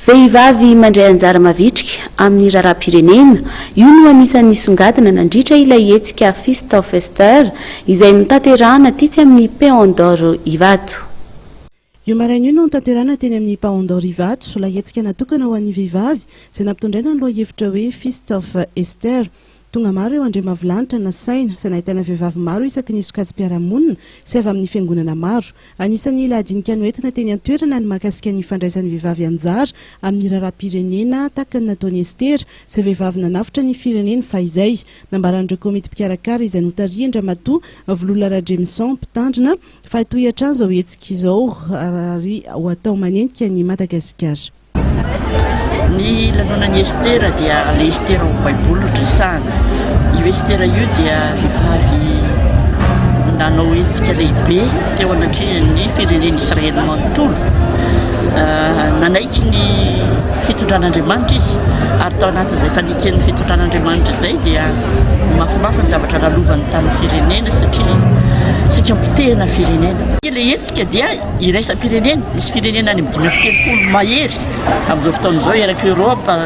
Vehivavy mandray anjara mavitrika amin'ny raharaham-pirenena, io no anisan'ny nisongadina nandritra ilay hetsika Feast of Esther izay notanterahana tetsy amin'ny Paon d'Or Ivato. Io maraina io no notanterahana teny amin'ny Paon d'Or Ivato ilay hetsika natokana ho an'ny vehivavy izay nampitondraina ny lohahevitra hoe Feast of Esther. Tonga maro ireo andriambavilanitra nasaina, izay nahitana vehivavy maro isaky ny sokajim-piarahamonina sy avy amin'ny fiangonana maro. Anisan'ny lahadinika noentina teny an-toerana ny mahakasika ny fandraisan'ny vehivavy anjara amin'ny raharaham-pirenena tahaka ny nataon'i Estera, izay vehivavy nanavotra ny fireneny fahizay. Nambaran'ireo komity mpikarakara izay notarihin-dRamatoa Vololona Randriamison, mpitandrina, fa hitohy hatrany izao hetsika izao ary ho atao manenika an'i Madagasikara. Ny lanonan'i Estera dia ilay Estera ao Baiboly no resahana. Io Estera io dia vehivavy nanao hetsika lehibe teo anatrehan'ny firenen'i Israely manontolo. Nanaiky ny fitondran'Andriamanitra izy ary tao anatin'izay faneken'ny fitondran'Andriamanitra izay dia mafimafy ny zavatra lalovany tamin'ny firenena satria saika potehina ny firenena. Ilay hetsika dia Iraisam-pirenena, misy firenena any amin'ny 35 mahery amin'izao fotoana izao eraky Europe,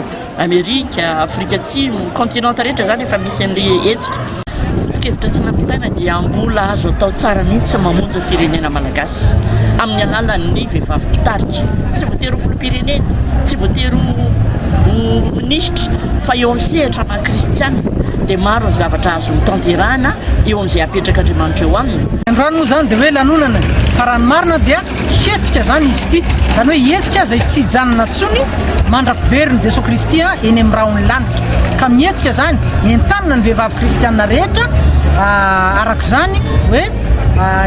Amerika, Afrika Atsimo, continent rehetra izany efa misy an'ilay hetsika. Ny foto-kevitra tiana ampitaina dia mbola azo atao tsara mihitsy mamonjy ny firenena malagasy amin'ny alalan'ny vehivavy mpitarika. Tsy voatery ho filoham-pirenena, tsy voatery ho minisitra fa eo amin'ny sehatra maha kristiana dia maro ny zavatra azo notanterahana eo amin'izay apetrak'Andriamanitra eo aminy. Androany moa izany dia hoe lanonana fa raha ny marina dia hetsika izany izy ity, izany hoe hetsika izay tsy hijanona intsony mandra-piverin'i Jesoa Kristy eny amin'ny rahon'ny lanitra. Ka mihetsika izany, entanina ny vehivavy kristiana rehetra araka izany hoe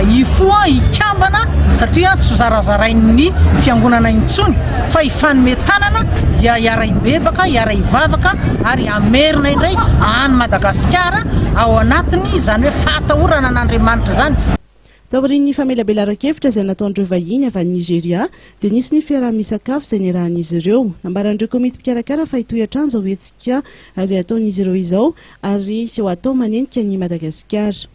hifoha, hikambana satria tsy ho zarazarain'ny fiangonana intsony fa hifanome tanana dia hiara-hibebaka, hiara-hivavaka ary hamerina indray an'i Madagasikara ao anatiny izany hoe fahatahorana an'Andriamanitra izany. Taorian'ny famelabelaran-kevitra izay nataon'ireo vahiny avy any Nigeria dia nisy ny fiaraha-misakafo izay niarahan'izy ireo. Nambaran'ireo komity mpikarakara fa hitohy hatrany izao hetsika izay ataon'izy ireo izao ary ho atao manenika an'i Madagasikara.